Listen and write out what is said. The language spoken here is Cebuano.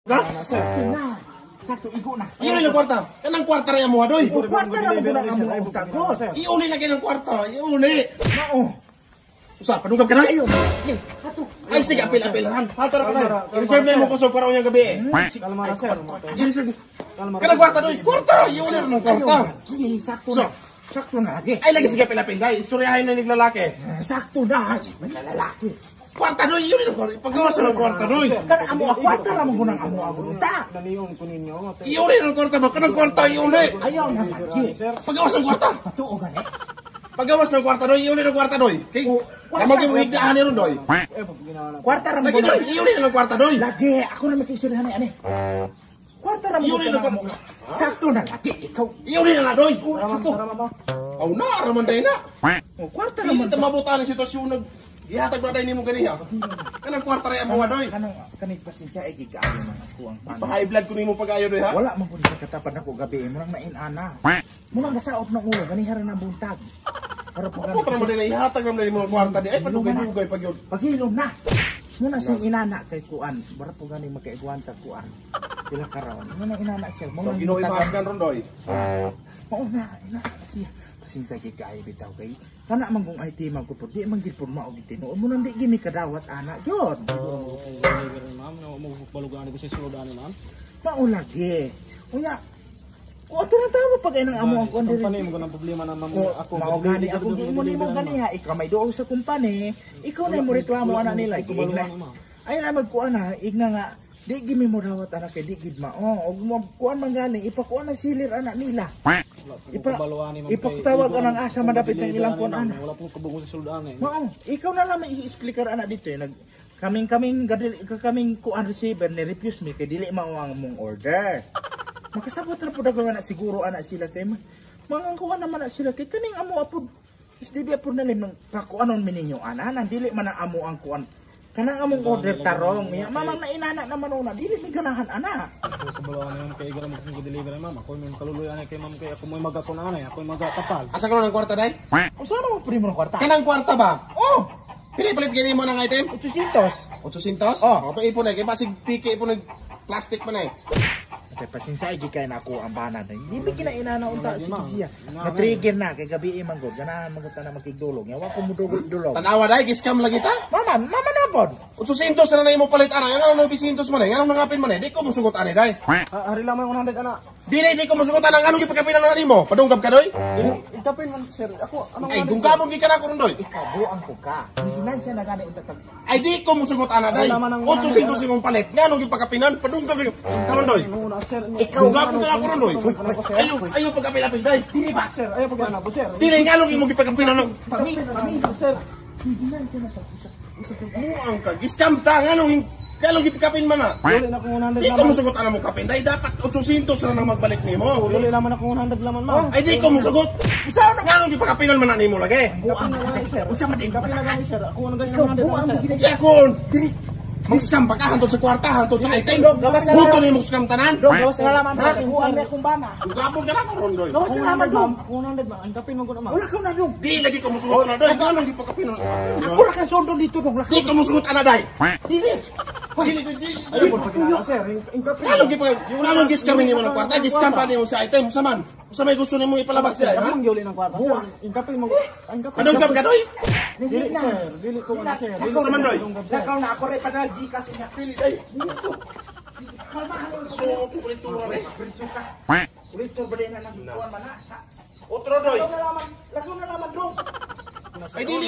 Ka? Sakto na. Sakto, igo na. Iuli ng kwarta. Kanang kwarta ra mo doy. O, kwarta na mo na amo ang tagos. Iuli lagi ng kwarta. Iuli. Mao. Usa, padungkab ka na. Ayo. Ato. Ay sige, apil apil han. Halta ra ka na. I-reserve na mo kusog para unyang gabi eh. Kalma ra, sir. I-reserve. Kalma ra. Kanang kwarta doy. Kwarta, iuli ra ng kwarta. Ayo, sakto So, na. Sakto na lagi. Ay lagi sige apil apil dai. Istoryahin na naglalaki. Sakto na. May lalaki. Kwarta doy, iuli ng kwarta. Pagawas ng kwarta doy. Kana amo ang kwarta ra mo gunang amo ang unta. Daniyon ko ninyo. Iuli ng kwarta ba? Kanang kwarta iuli. Ayaw na lagi. Sir, Pagawas ng kwarta. Patuo gani. Pagawas ng kwarta doy, iuli ng kwarta doy. Kay Kamag yung higdaan ni ron doy. Eh, pag ginawa na. Kwarta ra mo Lagi doy, gunang. iuli na ng kwarta doy. Lagi ako na makistoryahan ani. Kwarta ra mo Iuli na gunang amo. Sakto na lagi ikaw. Iuli na na doy. Tara, ma'am, Sakto. tara, ma'am. Aw na, raman day na. O, kwarta ra man. Hindi ta mabuta ang sitwasyon nag gihatag ba day nimo ganiha. Kanang kwarta ra amo doy. Kanang kanang pasensya ay gigaayo man ako ang paano. Pa-high blood ko nimo pag-ayo doy ha. Wala man ko sa katapan ako gabi mo nang nainana. Mo nang gasaop ng ulo gani hara na buntag. Para po Apo ra man day na ihatag ra man day nimo ang kwarta di ay padugay-dugay pag yun. Paghilom na. Muna siyang inana kay kuan. Bara po gani magkaiguan ta kuan. Pila karon. Muna inana siya. So Muna Ginoo ipaaskan ron doy. Mao na inana siya. Pasensya kay kaayo bitaw kay kana man kung IT man ko po di man gid po mao gid tinuod mo nang di gini kadawat ana gyud. Ma'am, na mo balugan ko sa sulod ani, ma'am. Mao lagi. Unya ko tawa pag inang amo ang kuan diri. Company mo ganang problema na ma'am. Ko Ako mao gani ako giingon nimo ganiha ikaw may duol sa kumpany, ikaw na mo reklamo ana nila giingna. Ay na magkuan ha, igna nga di gimi mo dawat ana kay di gid mao. Og mo kuan man gani ipakuan ang silir ana nila. Ipatawag anang asa madapit ang ilang kuan ana. Wala pong kabungo sa sulod ani. Mao, ikaw na lang may i-explicar ana dito eh. Nag kaming kaming gadil kaming kuan receiver ni refuse me kay dili mao ang mong order. Makasabot ra pud ako ana siguro ana sila kay mga kuan naman na sila kay kaning amo apod. Is di ba apod na lim nang pakuanon mi ninyo ana nang dili man ang amo ang kuan. Kanang among order tarong ya mamang na inana naman una dili mi ganahan ana. Ako kabaluan ma'am kay igara mo kung deliver ma'am. Ako mo kaluloy ani kay ma'am kay ako mo magakon ani, ako magatapal. Asa karon ang kwarta day? Unsa na mo primo ng kwarta? Kanang kwarta ba? Oh, Pili palit gani mo ng item? 800. 800? Oh. Oh, to ipon na kay basig piki ipon nag plastic pa na eh. Okay, pasensya ay kay na ako ang bana na. Hindi mi kinainana unta sige siya. Na-trigger na kay gabi man gud. Ganahan man gud ta na makigdulog. Yawa ko mudugol-dulog. Tanawa day, giscam lagi ta. Mama, mama na pod. 800 na na imo palit ana. Ang ano 900 man eh. Nganong nangapin man eh. Di ko musugot ani day. Hari lamang 100 ana. Dili di ko musugot ana. Nganong gipakapinan na nimo? Padunggab ka doy? Itapin man sir. Ako anong Ay dunggabon gi ka na ko ron doy. Ikaw buang ko ka. Hinansya na gani unta tag. Ay di ko musugot ana day. 800 imong palit. Nganong gipakapinan? Padunggab gi karon doy. Una sir. Ikaw gapon ka na ko ron doy. Ayo ayo pagkapil-apil day. Dili ba? Sir, ayo pag ana po sir. Dili nganong imong gipakapinan ng Pami, pami. Sir. Hinansya na tag usa. Usa ka. muang ka. Giscam ta nganong nganong gipakapin man na. Dili na akong 100 Di ko laman. musugot ana mo kapin day. Dapat 800 na nang magbalik nimo. Dili laman akong 100 laman ma'am. Ay di ko musugot. Usa na Nganong gipakapinan man na nimo lagi? buang ka. Unsa man din Kapin na gani sir. Ako ano gani Ikaw 100 buang sir. gid Siya kon. Dili. Mag-scam pa ka, hantod sa kwarta, hantod sa item. Dong, gawas na Buto lang. ni mo scam tanan. Dong, gawas na laman. Buang na akong bana. Gabon ka na ko ron doy. Gawas na laman dong. 100 ma'am. Ang kapin mo ko na ma'am. Wala ka na dong. Di lagi ko musugot na doy. Nganong gipakapinan? Ako ra kang sundon dito dong. Di ko musugot ana day. Dili. Dili dili. Ayo po pag sir. Ang kapin. Nganong gipakapinan? Nganong giscam nimo ng kwarta? Giscam pa nimo sa item. Usa man. Usa may gusto nimo ipalabas diay, ha? Ang gyuli ng kwarta sir. Ang kapin mo. Ang kapin. Padunggab ka doy. Dili Dili na. sir. Dili ko ano sir. Dili Sa man, doy? Lakaw na ako rin padala Gcash niya. Dili day. Dito. Kalmahan mo. So, kulitura re. Preso ka. Ulitor ba din na nang kuan man na? Otro doy. Lakaw na laman. Lakaw na laman dong. Ay dili.